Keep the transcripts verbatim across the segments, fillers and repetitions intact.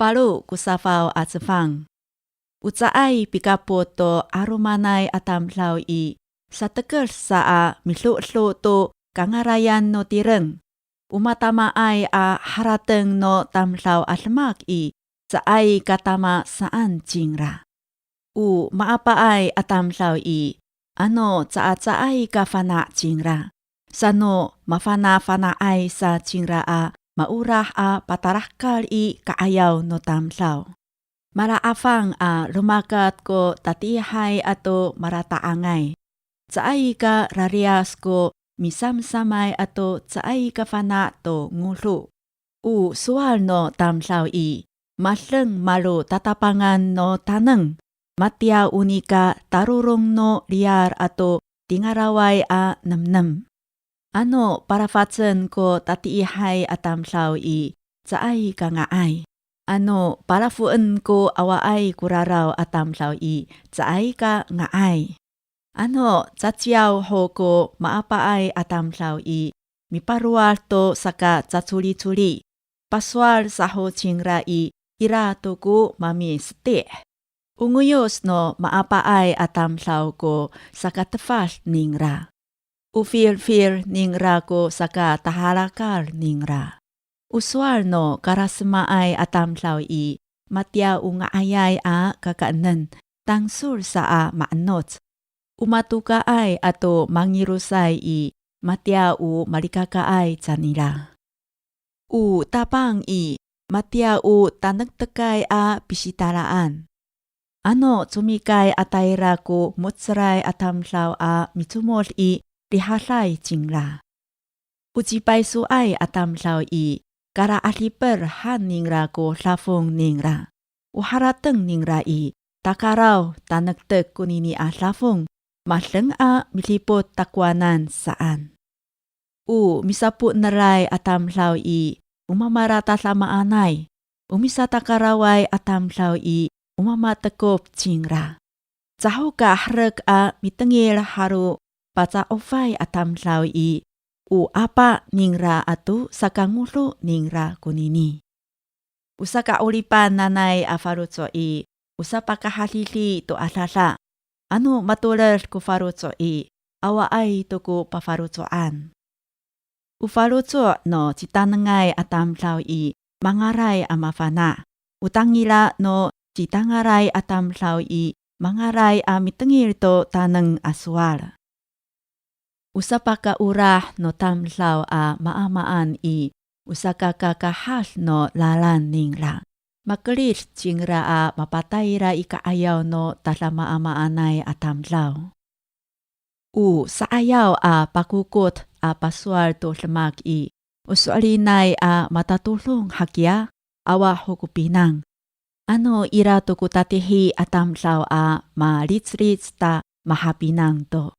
Falo ko safaw a cefang. O caay pikapot to 'alomanay a tamdaw i, sateked sa a midodo to kangalayan no tireng. O matamaay a harateng no tamdaw a demak i, caay ka tama saan cingra. O maapaay a tamdaw i, ano caacaay ka fana' cingra, sano mafanafana'ay sa cingra a maolah a patalahekal i ka'ayaw no tamdaw. Mala'afang a romakat ko tatiihay ato malata'angay. Caay ka laliyas ko misamsamay ato caay ka fana' to ngodo. O sowal no tamdaw i, madeng malo tatapangan no taneng, matiya o nika tarorong no liyal ato tingalaway a nemnem. Ano palafacen ko tatiihay a tamdaw i, caay ka nga'ay. Ano palafoen ko awaay ko raraw a tamdaw i, caay ka nga'ay. Ano caciyaw ho ko maapaay a tamdaw i, miparowad to sakacacolicoli. Pasowal sa ho cingra i, ira to ko mamiseti'. O ngoyos no maapaay a tamdaw ko sakatefad ningra. O filfil ningra ko sakatahalakal ningra. O sowal no karasemaay a tamdaw i, matiya o nga'ayay a kakaenen, tangsol sa a ma'enoc. O matokaay ato mangirosay i, matiya o malikakaay canira. O tapang i, matiya o tanektekay a pisitalaan. Ano comikay a tayra ko mo^celay a tamdaw a micomod i, rihaday cingra. O cipaysoay a tamdaw i, kala'adipel han ningra ko dafong ningra. O harateng ningra i, takaraw tanektek konini a dafong, madeng a midipot takowanan saan. O misapo'eneray a tamdaw i, o mamalatadamaanay. O misatakaraway a tamdaw i, o mamatekop cingra. Caho ka herek a mitengil halo paca'ofay a tamdaw i, o apa ningra ato sakangodo ningra konini. O saka'oripan nanay a faloco' i, o sapakahadidi to adada. Ano matoled ko faloco' i, awaay to ko pafaloco'an. O faloco' no citanengay a tamdaw i, mangalay a mafana'. O tangila no citangalay a tamdaw i, mangalay a mitengil to taneng a sowal. O sapakaolah no tamdaw a maamaan i, o sakakakahad no lalan ningra. Makerid cingra a mapatayra i ka'ayaw no tadamaamaanay a tamdaw. O sa'ayaw a pakokot a pasowal to demak i, o so'elinay a matatodong hakiya, awa ho ko pinang. Ano ira to ko tatihi a tamdaw a maliclic ta mahapinang to.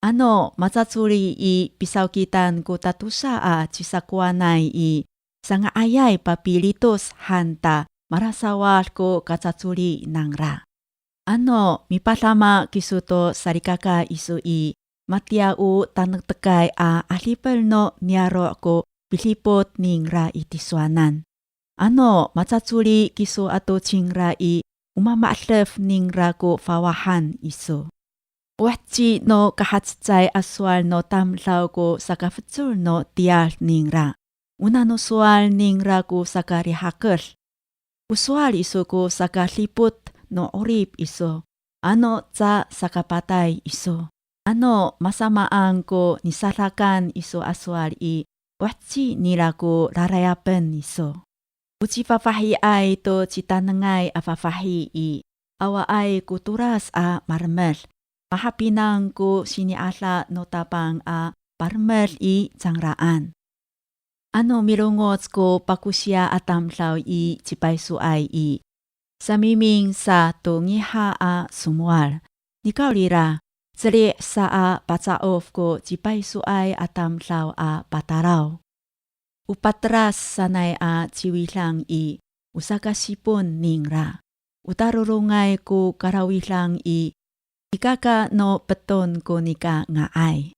Ano macacoli i pisawkitan ko tatosa a cisakowanay i, sanga'ayay papilitos han ta malasawad ko kacacoli nangra. Ano mipadama kiso to salikaka iso i, matiya o tanektekay a 'adipel no niyaro' ko pidipot ningra i tisowanan. Ano macacoli kiso ato cingra i, o mama'edef ningra ko fawahan iso. O heci no kahacecay a sowal no tamdaw ko sakafecol no tiyad ningra. O nano sowal ningra ko sakarihaked. O sowal iso ko sakadipot no 'orip iso. Ano ca sakapatay iso. Ano masamaan ko nisadakan iso a sowal i, o heci nira ko rarayapen iso. O cifafahiay to citanengay a fafahi i, awaay ko toras a maremed. Mahapinang ko sini'ada no Tapang a paremed i cangraan. Ano milongoc ko pakosiya a tamdaw i cipaysoay i, samiming sa to ngiha a somowal. Nikawrira, celi' sa a paca'of ko cipaysoay a tamdaw a patalaw. O pateras sanay a ciwidang i, o sakasipon ningra. O tarorongay ko kalawidang i, ikaka no peton ko nika nga'ay.